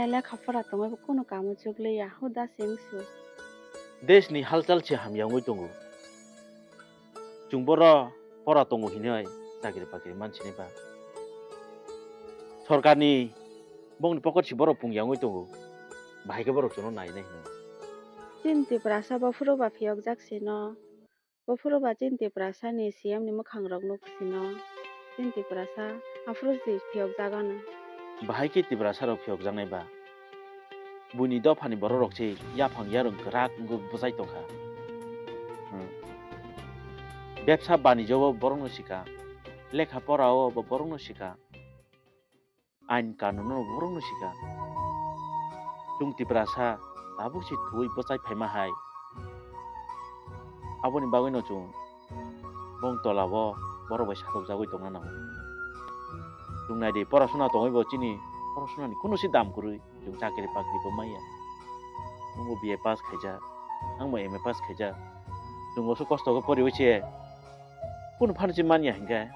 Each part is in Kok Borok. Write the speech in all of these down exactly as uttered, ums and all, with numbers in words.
Lekha pora tongwi bo kunu kamo chukliya, huda sengsu. Desh ni halchal se hamya wngwi tongo. Chwng boro pora tongo hinwi chakri bakri mansinai ba. Sorkarni bongni pocket si borok pungya wngwi tongo. Bahai khe borok chwngno nainai hino. Chini Tiprasa bophuru ba phiyokjak sino. Bophuru ba chini Tiprasa ni C M ni mwkhang rok nuk sino. Chini Tiprasa aphuru si phiyokjagano. Bahai khe Tiprasa rok phiyokjaknai ba. Buini dophani borok rok se yaphang yarwng kwrak wngwi bwchai tongkha. Hmm. Bebsa banijyo bo borokno sika, lekha pora o bo borokno sika, ain kanun no borokno sika. Chwng Tiprasa tabuk se thuwi bwchai phaima hai. Aboni bagwino chwng bong tola o borok bai satok jagwi tongna nango. Chwng nai di, porasona tongwi bo chini porasona ni kunu se dam kwrwi. Chwng chakri bakri bo manya. Nwngbo B A pass khaijak, angbo M A pass khaijak. Chwng oso kosto khe poriwi se kunu phano se manya hinkhe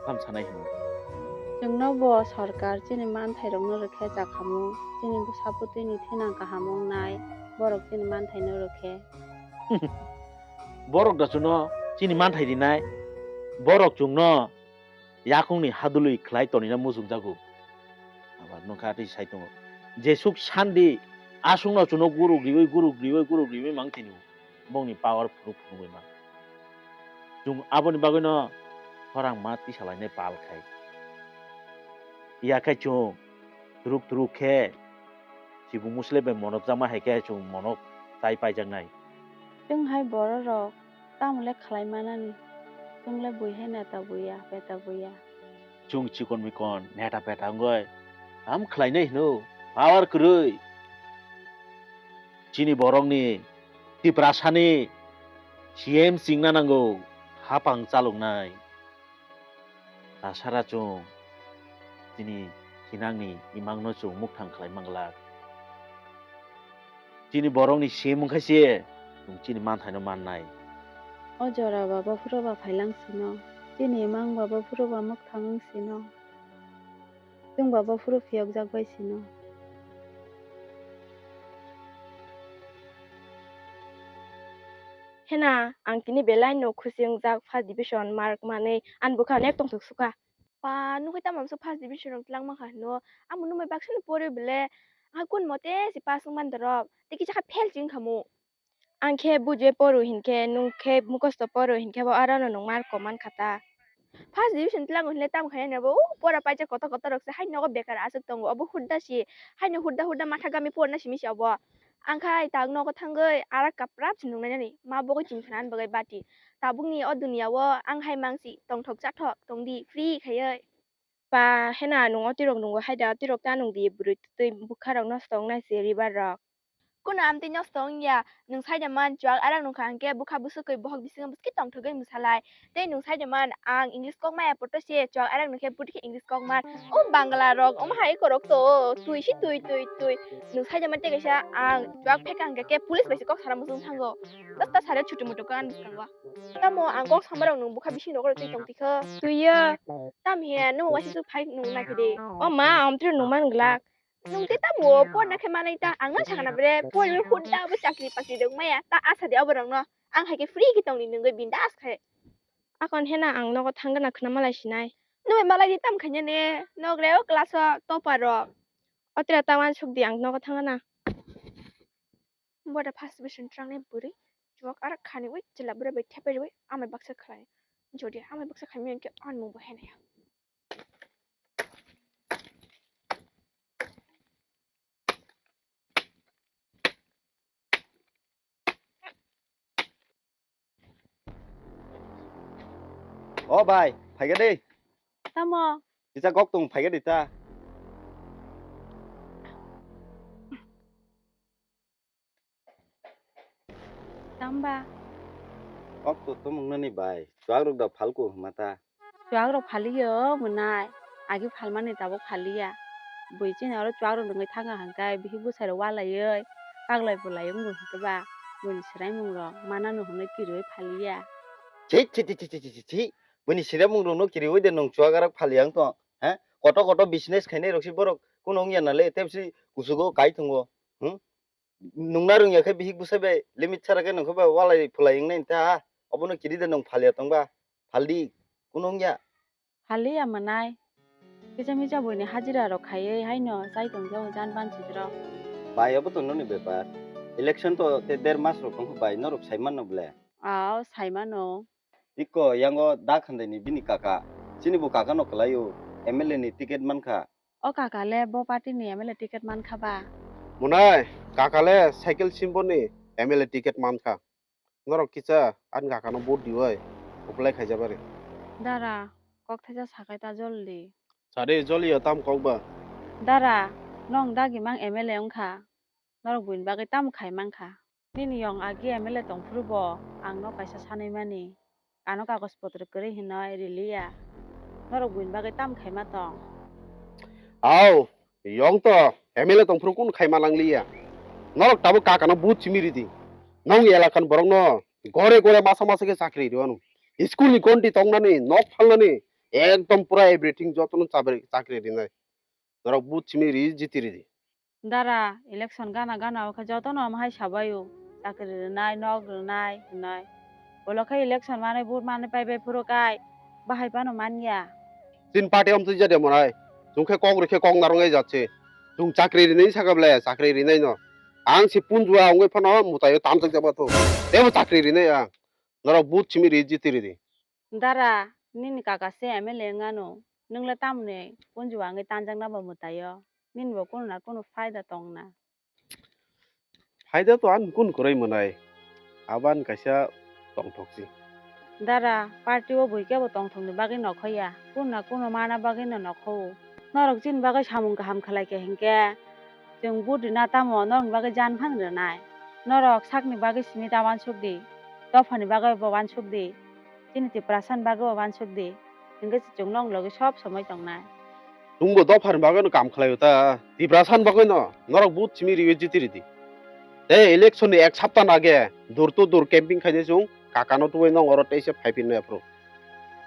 ham sanai hino. Chwngno bo sorkar chini manthai rokno rwkhe chakhamu, chini bwsa bwtwini thinang kaham wngnai, borok chini manthaino rwkhe. Borok da chwngno chini manthai rinai, borok chwngno yakungni hadului khlai tonina muchungjago. Abo nokha tei sai tongo. Jesuk sandi aswkno chwngno guruk riwi, guruk riwi, guruk riwi mang tini bongni power phunuk phunugwi mang. Chwng aboni bagwino khorang ma tisa lainai pal khai. Yakhai chwng turuk turuk khe chibung musle bai monok jakma hai khe chwng monok chai paijaknai. Chwng hai bororok tamo le khlai manani? Chwng le bui hai neta buya, peta buya. Chwng chikon mikon neta peta wngwi tam khlainai hino, power kwrwi. Chini borokni Tiprasani C M chingna nango, hapang chaloknai. Tasara chwng chini thinangni imangno chwng mukthang khlai manglak. Chini borokni sim wngkha se chwng chini manthaino mannai. O jora ba bophuru ba phailang sino, chini imang ba bophuru ba mukthang wng sino, chwng ba bophuru phiyokjak bai sino. Hena, ang tini belai no khusi wngjak, first division mark manwi ani bwkha nek tongthok sukha. Pa, nukui tamo amsa first division rok twlang mankha hino. Amo numai baksa no pori bele, a kun mote si pass wngman dorok. Tei kisa kha fail ching khamu. Ang khe bujui poro hinkhe, nung khe mukosto poro hinkhe bo aro no nung mark kom mankha ta. First division twlango hinle tamo khainai bo, uh, pora paijak kotor kotor rok se, hai nogo bekar aswk tongo, obo hudda si, haino hudda hudda matha gami porna simi se obo. Ang khai tak nogo thangwi arak kaprap se nung nainani, ma bogoi chini khana bagwi bati. Tabukni o duniya o ang hai mangsi tongthok chathok tongdi free khaiwi. Pa, hena nung o tirok nungo haida, tirok ta nung di, bwrwi twi bwkha rok nosto wngnai se ribar rok. Kuno amtwi nosto wngya, nung saida man chuak arak nungkha hwnkhe bwkha bwswkwi bohok bisingo bwskhe tongthogwi mwsalai. Tei nung saida man ang English kok maya poto se chuak arak nungkhe putike English kok man. O Bangla rok omo hai korok to twi si twi twi twi. Nung saida man tei kaisa ang chuak pheka hwnkhe police bai se kok sana muchung thango. Basta sare chutu mutu kok ani bwskango. Tamo ang kok samarok nung bwkha bising rok twi tong tikho. Twiyo. Tam he nung waisa su phai nung naikhe de. O ma, amtwi nung man glak. Nung tei tamo porna khe manai ta, ang no sakna bre, poriwi hudda bo chakri pakri rwk maya, ta asa di oborok no, ang hai khe free khe tongni nungwi bindas khai. Akon hena ang nogo thangna khwna malai sinai. Nungwi malai di tam khaina ne, nogre o class o topper rok. Otira ta uansuk di ang nogo thangna. Bora first division trangnai bwrwi, chuak arak khani wi, chwla bwrwi bai thepai rwi, amai baksa khlai. Jodi amai baksa khaimani khe ani mung bo hene ya. O bai, phaikha de. Tamo? Kisa kok tong phaikha de ta. Tamba? Kok to tumung nani bai, chuak rok da phalku hwnma ta. Chuak rok phaliyo mwnai, agi phalmani tabuk phaliya. Bui chini oro chuak rok nungwi thangkha hwnkhe bihik bwsai rok walaiwi kaglai bulai wngbo hinkhe ba buini swraimung rok manano hwnwi kiriwi phaliya. Chi, chi, chi. Buini swraimung rokno kiriwi de nwng chuak rok phaliya wng tong, he? Koto koto business khainai rok se borok Kuno wngya nale, tebsi kusugo kai thwngo. Hmm? Nungna rwngya khe bihik bwsai bai limit sara khe nungkhe bai walai phulai wngnai ta. Obono kiri de nung phalya tongba. Phaldi. Kuno wngya. Haliya manai. Kisa misa buini hajira rok khaiwi haino chai tong jao jan ban chidro. Bai, obo to noni bepar. Election to te der mas rok tongkha bai, norok sai mano ble. Ao, sai mano. Iko yango da khandai ni bini kaka. Chini bo kaka no kwlaio. M L A ni ticket mankha. O kaka le bo party ni M L A ticket mankha ba? Monai, kaka le cycle symbol ni M L A ticket mankha. Norok kisa ani kakano vote diwi apply khaijak bari. Dara, kok thaisa sakai ta joldi. Sade joliyo tam kok ba. Dara, nong dagi mang M L A wngkha. Norok buini bagwi tamo khai mankha? Nini yong agi M L A tongphuru bo ang no kaisa sanwi mani. Ano kagoj potro kwrwi hinwi riliya. Norok buini bagwi tamo khaima tong? Au, yong to M L A tongphuru kun khaima langliya. Norok tabuk kakano but simi ridi. Nong elakan borokno gore gore masa masa khe chakri rwanu. School ni gondi tongnani, nok phalnani, ekdom pura everything jotono chabri-, chakri rinai. Norok but simi ri jiti ridi. Dara, election gana gana o khe jotono omo hai sabaio, chakri rwnai, nok rwnai, hwnwi. Ulo khe election manwi, vote manwi pai bai phuru kai, bahai phano manya. Chini party om twi jade monai, chwng khe kok rwkhe kok narwk nai jat se. Chwng chakri rinai saka ble, chakri rinai no. Ang se punjua wngwi phano mwtaio tamjak jaba tho. Tebo chakri rinai ang. Norok but simi ri jiti ridi. Dara, nini kaka se M L A wngano, nwng le tamoni punjua wngwi tanjakna bo mwtaio, nini bo kunu na kunu phaida tongna. Phaida to ani kun kwrwi mwnai, abani kaisa tongthok si. Dara, party o bui kebo tongthokni bagwi nokhoya, kunu na kunu mana bagwi no nokho. Norok chini bagwi samung kaham khlai khe hinkhe, chwng vote rina tamo norokni bagwi jan phan rwnai. Norok sakni bagwi simi ta wansuk di, dophani bagwi bo wansuk di, chini Tiprasani bagwi bo wansuk di, hinkhe chwng nong logi sob somoi tongnai. Chwngbo dophani bagwino kam khlaio ta, Tiprasani bagwino norok vote simi riwi jiti ridi. Tei election ni ek sapta nage door to door camping khainai chwng kakano tubui nong oro teisa phaiphirnai aphuru.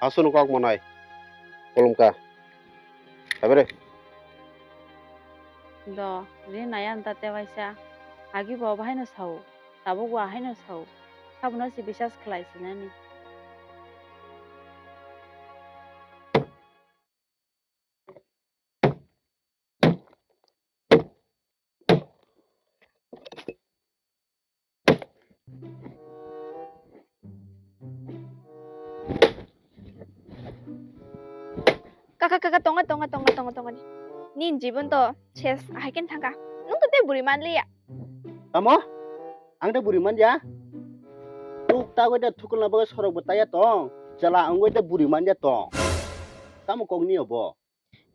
Aswkno kok monai. Kolomka. Habere. Do, ri naya anta te waisa. Agi bo bahai no sao. Tabuk wa hai no sao. Sabono si bisas khlai sinani. Kaka, kaka, tonga, tonga, tonga, tonga, tonga ni. Nini jibon to ses, ahai khe thangkha. Nwng to tei bwrwi manliya. Tamo? Ang tei bwrwi manya? Tuk tagwi de thukulna bagwi sorok bo taiya tong. Chwla wngwi de bwrwi manya tong. Tamo kok ni obo?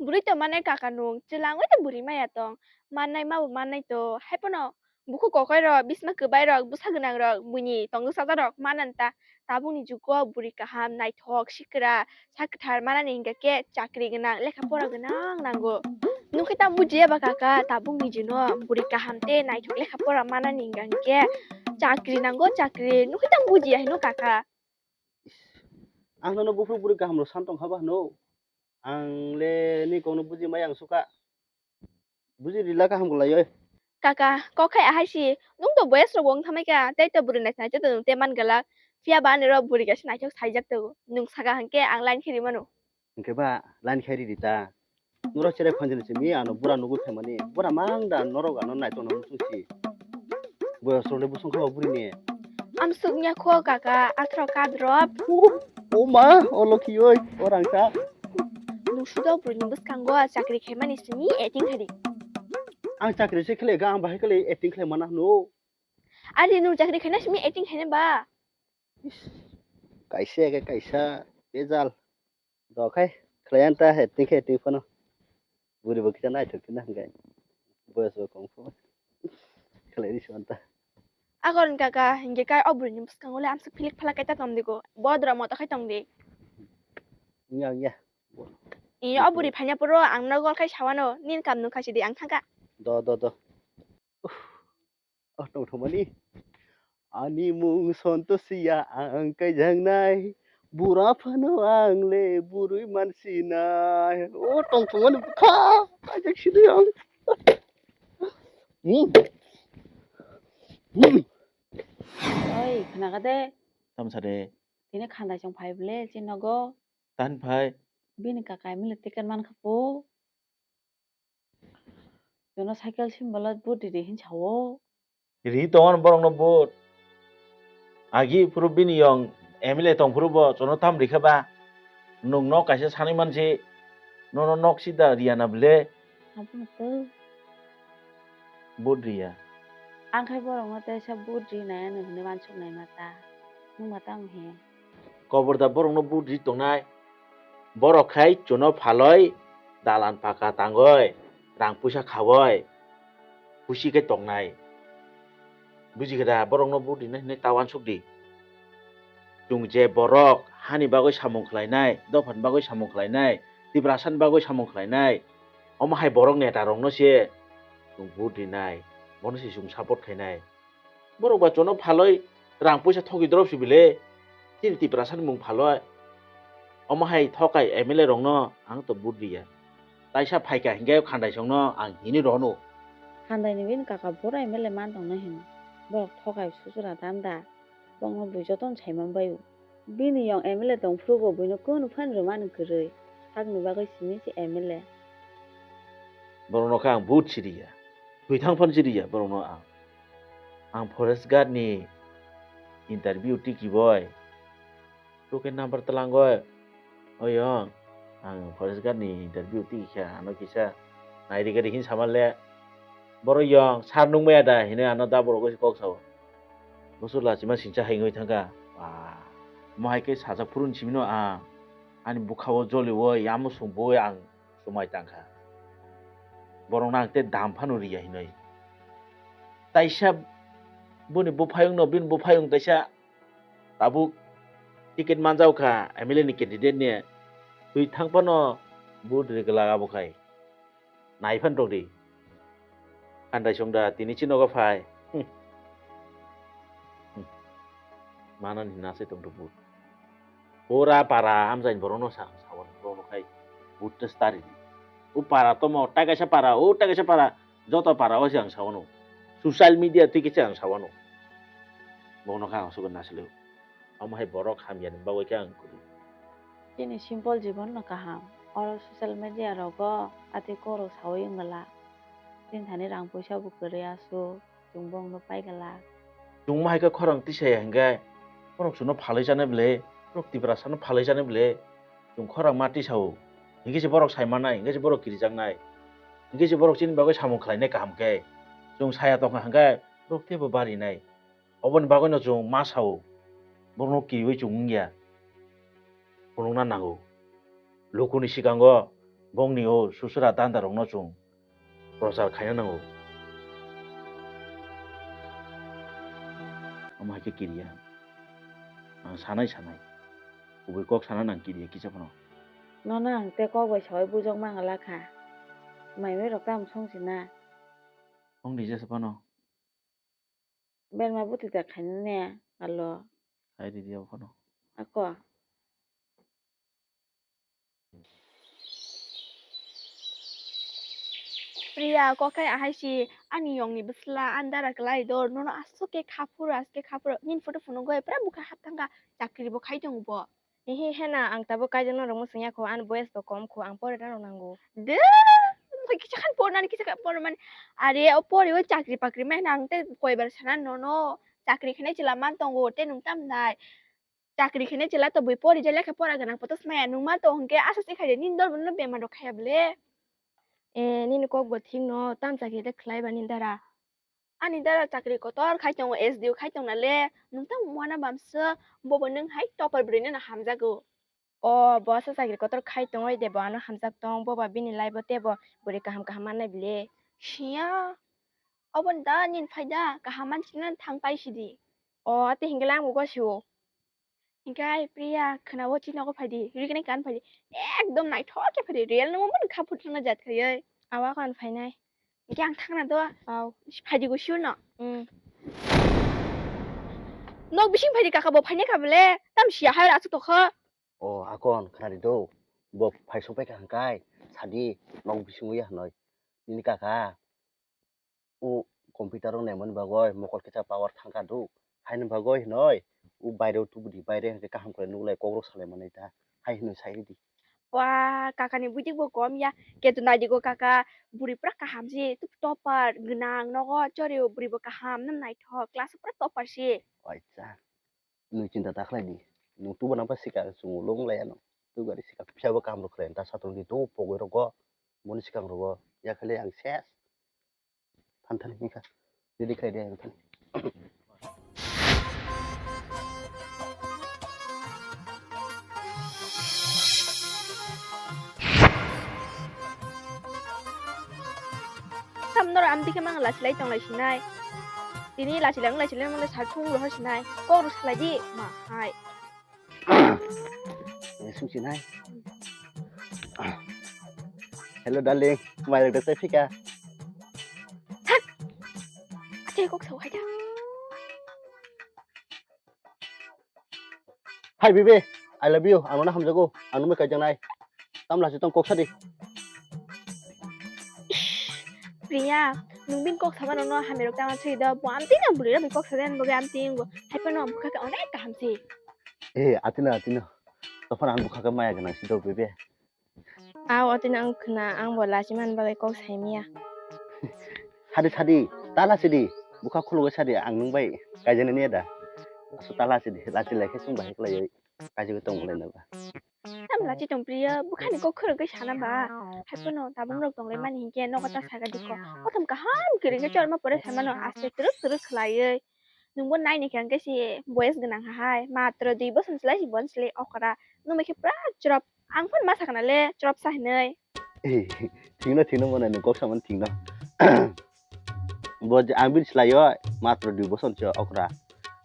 Bwrwi to mannai kaka nwng, chwla wngwi to bwrwi maya tong. Mannai ma bo mannai to, hai phano bukhuk kokai rok, bisma kwbai rok, bwsa gwnang rok, buini tongthok chajak rok manna ta. Tabukni jugo bwrwi kaham, naithok, sikra, sak kwthar manani hinkha khe chakri gwnang, lekha pora gwnang nango. Nwng khe tamo bujiya ba kaka, tabukni jugo bwrwi kaham tei naithok lekha pora manani hinkha khe chakri nango, chakri. Nwng khe tamo bujiya hino kaka. Ang nono buphuru bwrwi kaham rok san tong kha ba hino. Ang le ni kok no buji maya ang sukha. Buji rila kaham kwlai oi. Kaka, kok khai ahai si, nwng to boyes rok bo wng thamai kha, tei to bwrwi naithok naithok to nwng te man galak. Phiya ba ani rok bwrwi kaisa naithok saijak to, nwng saka hinkhe ang line khe ri mano. Hinkhe ba line khe ri di ta. Norok cherai phanjani simi ano bura nugwi phaimani. Bura mang da norok ano naitokna muchung si. Boyos rok le bwswng kha ba buri ni. Amsuk nya kho kaka, athro kadrop. O ma, o lokhi oi, o rangsa. Nwng sudo bwrwi ni bwskango chakri khaimani simi acting khaidi. Ang chakri se khlai ga, ang bahai khlai acting khlai mana hwno. Ari nwng chakri khaina simi acting khaina ba? Kaisa ke kaisa bejal. Dokhai khlai anta acting khe acting phano. Buri bo kisa naithok khe na hwnkhe. Boyos bo kong pho. Khlai ri santa. Agoron kaka, hinkhe kai o bwrwini bwskango le amsuk philik phalak kaita tongdi go. Bodro moto khai tongdi. Wngya, wngya. Iyo, o bwrwi phaina phuru ang no gol khai sawano, nini kam nung khai sidi ang thangkha. Do, do, do. Uff. O tongthokmani. Ani mung Santosia ang kaijaknai. Bura phano ang le burui mansinai. O tongthokmani bwkha. Kaijak sidi ang. Hmm. Hmm. Oi, khna kha de. Tamo sa de. Tini khandai chong phai bole, chini nogo. Tan phai. Bini kaka emile ticket man kha po. Jono cycle sim bala vote ridi hin sao. Ri tongo borokno vote. Agi phuru bini yong M L A tong phuru bo jono tam rikha ba. Nwng nok kaisa sanwi mansi. Nono nok sida riya na bwle. Abono to. Vote riya. Ang khai borokno teisa vote ri nai ano hinwi wansuk nai ma ta. Nwng ma tamo he. Kobor da borokno vote ri tongnai. Borok khai chuno phaloi dalan paka tangoi, rang puisa khaoi, khusi khe tongnai. Buji khe da, borokno vote rina hinwi ta wansuk di. Chwng je borok hani bagwi samung khlainai, dophani bagwi samung khlainai, Tiprasani bagwi samung khlainai, omo hai borok neta rokno se chwng vote rinai, bono se chwng support khainai. Borok ba chono phaloi rang puisa thoki drop si bile. Chini Tiprasani mung phaloi. Omo hai thokai M L A rokno ang to vote riya. Taisa phaika hinkhe khandai songno ang hini rohno. Khandai ni bini kaka bura M L A man tongna hino. Borok thokai susura danda. Bongno bui jotono saiman baio. Bini yong M L A tong phuru bo buino kunu phan rwmani kwrwi. Hakni bagwi simi se M L A. Borokno khe ang vote siriya. Thwi thang phan siriya borokno ang. Ang forest guard ni interview tiki boy. Token number twlangoi. Oyo, ang forest guard ni interview tiki kha ano kisa. Nairi gari hin samal le. Boro yong sar nung maya da hine ano da borok kok sao. Bosor lachima singcha hai wngwi thangkha. Ah, mo hai khe sajak phuru ni simi no ang ani bwkha o joli o yamo sung bo ang chumai tangkha. Borok no ang tei dam phano riya hinwi. Taisa boni buphayung no, bini buphayung taisa tabuk ticket manjao kha M L A ni candidate ni. Twi thang phano vote ri glak abo khai. Nai phan rok di. Khandai song da tini chini nogo phai. Hmm. Hmm. Manani hinna se tong rw vote. Pura para amchaini borokno sa, sa, sa, borokno khai vote test tari di. O para tomo, tai kaisa para, o tai kaisa para, joto para o se ang sawano. Social media twi khe se ang sawano. Bono kha ang sugo nasileo. Omo hai borok hamyani bagwi khe ang kwrwi. Chini simple jibon no kaham. Oro social media rogo ati koro sawi wngla. Chini thani rang puisa bo kwrwi aswk. Chwng bongno pai glak. Chwng ma hai khe khorang tisaya hinkhe, borok chwngno phalwi chanai bwle, borok Tiprasano phalwi chanai bwle, chwng khorang ma tisao. Hinkhe se borok sai mannai, hinkhe se borok kirijaknai. Hinkhe se borok chini bagwi samung khlainai kaham khe. Chwng saya tongkha hinkhe borok teibo barinai. Oboni bagwino chwng ma sao. Borokno kiriwi chwng wngya. Phunukna nango. Lukuni sikango bongni o susura dandarokno chwng prochar khaina nango. Omo hai khe kiriya. Ang sanai sanai. Kubui kok sana nang kiriya kisa phano. Nono ang tei kok bai sawi bujok mangala kha. Mai mai rok tamo song sina. Ong di jesa phano. Berma buti da khaina ne alo. Hai di dia phano. Ako. Priya, kokai ahai si ani yongni bwsla andara kwlai dor, nono aswk khe khaphuru, aswk khe khaphuru, nini photo phunugwi pura bwkha hapthangkha, chakri bo khai tongo bo. Ehe, hena, ang tabuk kaijakna rwngma swngya kho, ani boyes bo kom kho, ang pore rw nango. De, kisa khan pornani, kisa khan pormani. Are, o pore o chakri pakri mai hwnna ang tei koibar sana nono, chakri khainai chwla man tongo, tei nwng tam nai. Chakri khainai chwla to bui pori jai lekha pora gwnang poto smaya nung ma to hwnkhe asa se khaide nini dol bono bemar rok khaya bole. Eh, nini kok bo thik no, tam chakri de khlai ba nini dara. Ani dara chakri kotor khai tongo, S D O khai tong na le, nung tamo wana bam se, bobo nung hai topor bwrwi no hamjago. O, bo asa chakri kotor khai tongoi de, bo ano hamjak tong, boba bini life o tebo bwrwi kaham kaham mannai bile. Siya, obo da nini phaida, kaham mansi na thang pai sidi. O, ate hingke lang bo gosio. Hingke ai Priya, khwna o chini nogo phaidi, rikni kan phaidi, ekdom naithok khe phaidi, real nungmo mani kha phutrwkna jat khaioi. Awa kon phainai. Hingke ang thangna do. Au. Phaidi go sure no. Mm. Nok bising phaidi kaka bo phainai kha bole, tam siya hai ra asuk tokha. O akon khwnadi do, bo phai sokpai kha hwnkhai sadi nok bisingo ya hwnwi. Nini kaka o computer o naimani bagwi mokol kisa power thangkha do, haini bagwi hwnwi o baireo tubudi, baire hwnkhe kaham khlai nuklai kokrok salai manwi ta, hai hwnwi sai ridi. Wa, kakani buitikbo kom ya. Keto naidi go kaka, buri pura kaham se, topper gwnang nogo choreo, buribo kaham, nam naithok, class o pura topper se. Acha, nwng chinta ta khlai di. Nwng tubo nang pa sikang chwng ulo wng lai ano. Tubari sikang phiya bo kaham rok khlai ta satung di to pogwi rogo. Boni sikang rogo yakhale ang ses. Phan thani hwnkha. Ready khlai di ang thani. Tam noro amtwi khe mang lachilai tonglai sinai. Tini lachilai wng lachilai wng le sal thung roho sinai. Kok rw salai di ma hai. Eh, sung sinai. Hello darling, mai rok sai phika. Thak. Ache kok sao hai da. Hi baby, I love you. Ang nono hamjago. Ang nungbai kaijaknai. Tam lachi tong kok sadi. Priya, nung bini kok sama nono hamya rok tama sui do. Bo amtwi no bwrwi rok bai kok sa den bagwi amtwi wngo. Hai phano bwkha khe onek kaham se. Eh, atino, atino. Tophano ang bwkha khe maya gwnang si do baby. Aw, otino ang khna, ang bo lachi man bagwi kok sai miya. Sadi, sadi, ta lachi di. Bwkha khulugwi sadi, ang nung bai kaijaknai niya da. Asu ta lachi di, lachi lai khe chwng bahai khlaiwi kaijagwi tong lai na ba. Tam lachi tong priya, bwkhani kok khulugwi sana ba. Hai phano tabung rok tong lai mani hinkhe nogo ta saka di kok. Kothom kaham kwrwi khe chorma pore sai mano aste twrwk twrwk khlaiwi. Nungbo naini khe hwnkhe si boyes gwnang hai, matro dui bosong slai si bon slai okra. Nungbai khe pura chwrap. Ang phano ma sakana le chwrap sa hinwi. Eh, thikno, thikno mano nwng kok samani thikno. Bo je ang bini slai o matro dui bosong se okra.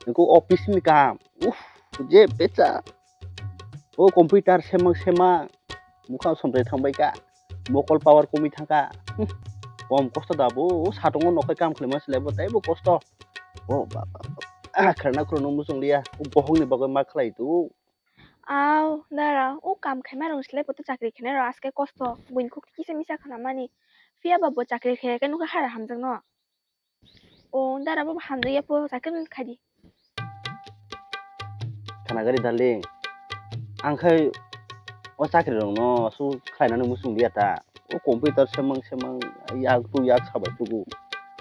Nungkuk office ni kaham. Uff, je pecha. O computer semang semang. Mukha somjai thangbai ka. Mokol power komwi thangka. Hmm. Kom kosto da bo. O satungo nokhai kam khlaima se lebo taibo kosto. O ba, ba, ba. Ah, kharna khurno muchung liya. O bohong ni bagwi ma khlai tu. Aw, dara, o kam khaima rong slai poto chakri khainai rok aske kosto. Buini khuk kisa misa khana mani. Phiya ba bo chakri khaya khe nukha hara hamjakno. O dara bo hamjakya po chakri khai di. Khana gari darling. Ang khai o chakri rok no su khlainani muchung liya ta. O computer semang semang yak tu yak sabai tugu.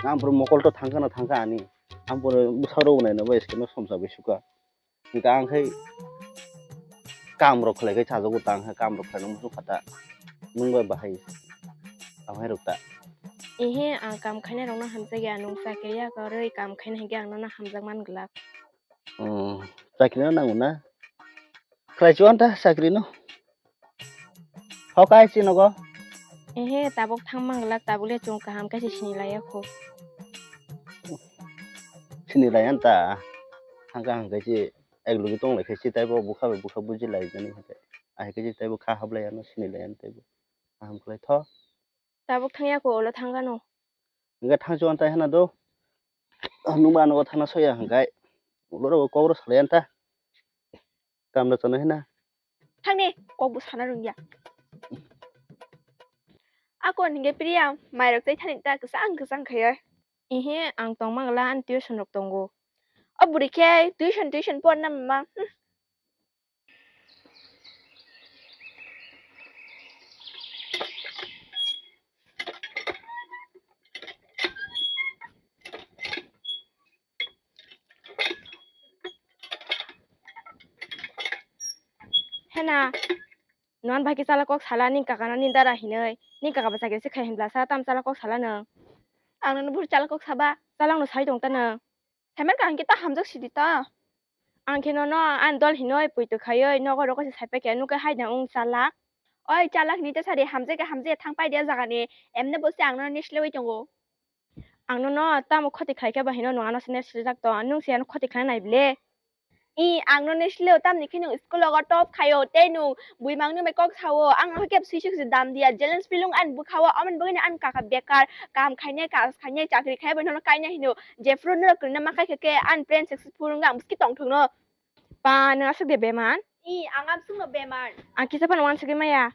Ang pura mokol to thangka na thangka ani. Ang pura bwsa rok nai na bai skeno somsa bai suka. Hingke ang khai kam rok khlai khai chajago ta, ang khai kam rok khlaina muchung kha ta. Nung bai bahai, bahai rok ta. Ehe, ang kam khainai rok no hamjak ya, nung chakri ya kwrwi kam khaina hinkhe ang nono hamjak man glak. Hmm, chakri no nango na? Khlai chuan ta chakri no. Hokai chinogo? Ehe, tabuk thang manglak, tabuk le chwng kaham khe se sini laiya kho. Sini laiya ta. Hangka hangkai se ek logi tong lai khe se taibo bukha bai bukha buji lai jani hake. Ahai khe se taibo kha hap laiya no sini laiya taibo. Kaham khlai tho. Tabuk thangya kho, ulo thangkha no. Hingke thang chuan tai hana do. Nungba ano thana soya hingkai. Ulo ro kokro salai anta. Kamla chana hina. Thangni kokbo sana rungya. Ako hingke Priya, mairok tai thani ta kwchang kwchang khaiya. Ehe, ang tongma gala ani tuition rok tongo. O bwrwi khe tuition tuition porna mama. Hmm. Hena, non bhai kisa chala kok sala ning kaka no ning dara hinoi, ning kaka bwsa khe se khai hinbla sa tam chala kok sala nang. Ang nono buru chala kok saba. Chala no sai tong ta nang. Saiman kaham khe ta hamjak sidi ta. Ang khe nono ani dol hinoi puitwk khaioi nogo rogo se saipai khe nukhe haida wng chalak. Oi chalak hinui ta sadi hamjak khe hamjak khe thang pai de jagani emne bo se ang nono neslewoi tongo. Ang nono tamo khoti khlai khe ba hino nwng ano se neslijak to nwng se ano khoti khlai nai ble. I, ang no nesleo, tamni khe nwng school o top khaio, tei nwng bui mangni bai kok sao, ang no khe swisuk se dam diya, challenge philung ani bwkhao, amoni bagwi ani kaka bekar, kam khainai, kaj khainai, chakri khai bai nono kaina hino, jephru norok kwrwina ma khai khe, ani friend successful wngkha, ang bwskhe tongthokno. Ba, nwng aswk de beman? I, ang amsukno bemar. Ang kisa phano uansugwi maya.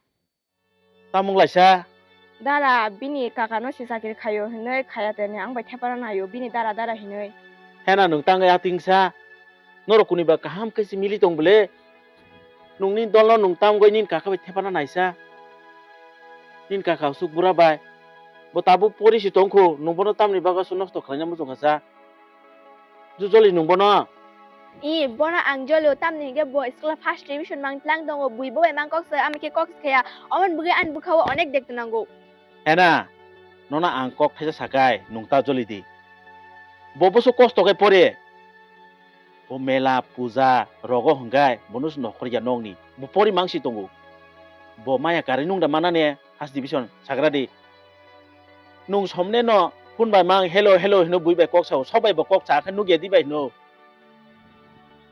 Tamung laisa? Dara, bini kakano se chakri khaio hinwi khaya teni ang bai thepana naio, bini dara dara hinwi. Hena nwng tangwi atingsa? Norok kuniba kaham khe se mili tong bwle? Nwngni dolno nwng tamgwi nini kaka bai thepana naisa? Nini kaka usuk bura bai. Bo tabuk pori se tongkhu, nwng bono tamni bagwi aswk nosto khlaina muchungkha sa? Jujoli nwng bono? I, bono ang jolio, tamni hinkhe bo school o first division mang tlang tongo, bui bo bai mang kok se, ami khe kok se khaya, omon bwgwi ani bwkhao onek dekto nango. Hena, nono ang kok thaisa sakai, nwng ta joli di. Bo bwswk kosto khe pore. Bo mela, puja, rogo hwnkhe, bono se nokhor ya nokni. Bo pori mang si tongo. Bo maya karwi nung da manane, first division sagra di. Nwng somne no phone bai mang hello hello hino bui bai kok sao, sok bai bo kok cha khe nugya di bai hino.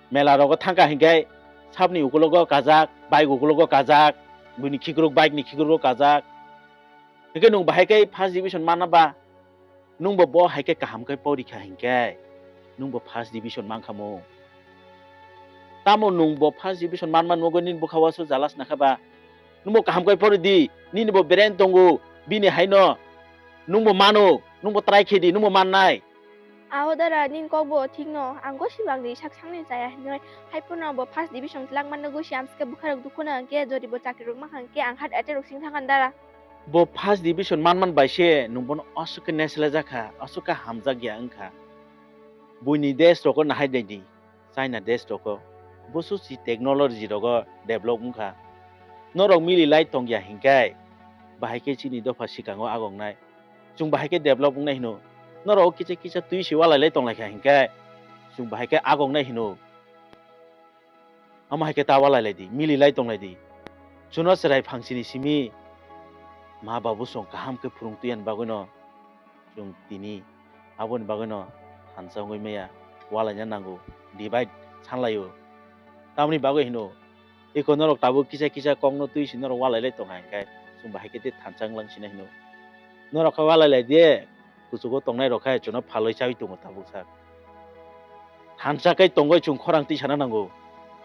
Mela rogo thangkha hinkhe sabni ukulogo kajak, bike ukulogo kajak, buini khikruk bike ni khikrugo kajak. Hinkhe nwng bahai khe first division mana ba, nwng bo bo hai khe kaham khe porikha hinkhe nwng bo first division mankha mo. Tamo nwng bo first division manma nugwi nini bwkha o aswk jala sna kha ba? Nwng bo kaham khe pori di, nini bo brain tongo, bini haino nwng bo mano, nwng bo try khe di, nwng bo mannai. Aho dara, nini kok bo thik no, ang gosi bagwi sak sakni chaya hinwi, hai phano bo first division tlak manna gosi amsike bwkha rok dukhu na hwnkhe, jodi bo chakri rok mankha hwnkhe, ang heart attack rok sing thangkha dara. Bo first division manman bai se nwng bono aswk khe neslajak kha, aswk khe hamjak ya wngkha. Buini desh rogo nahai nai di, China desh rogo. Boso si technology rogo develop wngkha. Norok mili lai tong ya hinkhe, bahai khe chini dopha sikango agongnai. Chwng bahai khe develop wngnai hino. Norok kisa kisa twi se walai lai tong lai kha hinkhe, chwng bahai khe agongnai hino. Amo hai khe ta walai lai di, mili lai tong lai di. Chuno chwrai phangsini simi ma babu song kaham khe phwrwng twi ani bagwino chwng tini aboni bagwino thansa wngwi maya, walaina nango, divide sanlaio. Tamoni bagwi hino, eko norok tabuk kisa kisa kokno twi se norok walai lai tong hai khe chwng bahai khe tei thansa wnglang sina hino. Norok khe walai lai de, kuchugo tongnai rok khe chwngno phalwi chaui tongo tabuk sak. Thansa khe tongwi chwng khorang twi sana nango.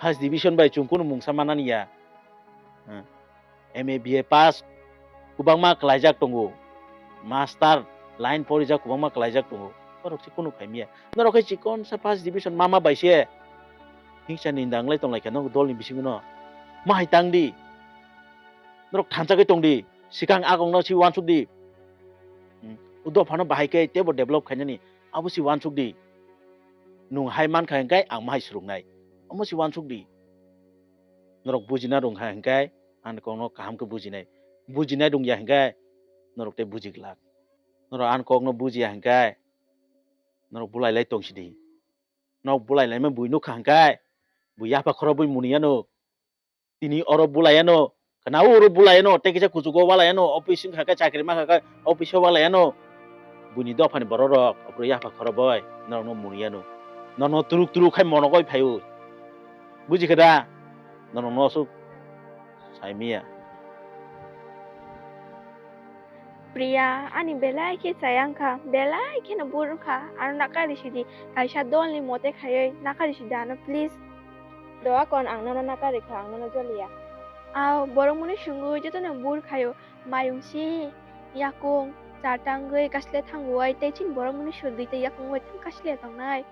First division bai chwng kunu mungsa manani ya. Hmm. M A, B A pass kwbangma klaijak tongo. Master line porijak kwbangma klaijak tongo. Borok se kunu phaimiya. Norok khe chikon sa first division mama bai se hingsa ninda wnglai tong lai kha norok dolni bisingo no. Ma hai tang di. Norok thansa khe tong di. Sikang agongno si uansuk di. Hmm. O dophano bahai khe teibo develop khainani. Abo si uansuk di. Nwng hai mankha hwnkhe ang ma hai swrwngnai. Omo si uansuk di. Norok bujina rwngkha hwnkhe ani kokno kaham khe bujinai. Bujinai rwngya hwnkhe norok tei buji glak. Norok ani kokno bujiya hwnkhe norok bulai lai tong sidi. Norok bulai laima bui nukha hwnkhe bui yapha khorobwi muni yano. Tini oro bulai yano, khna oro bulai yano, tei kisa kuchugo walai yano, office wngkha khe chakri mankha khe office o walai yano. Buini dophani borok rok, aphuru yapha khoroboi norokno muni yano. Norokno turuk turuk khai monogoi phaio. Buji khe da? Norokno aswk saimiya. Priya, ani belai khe chaya wngkha, belai kheno bur wngkha, ano nakari sidi, kaisa dolni mote khaiwi nakari sidi ano, please. Doa kon, ang nono nakari kha, ang nono joliya. Ao, borok mwnwi swngwi jotono bur khaio, mayung si, yakung, cha tangwi, kasle thangwi, tei chini borok mwnwi sor dui tei yakung bai thang kasle tongnai.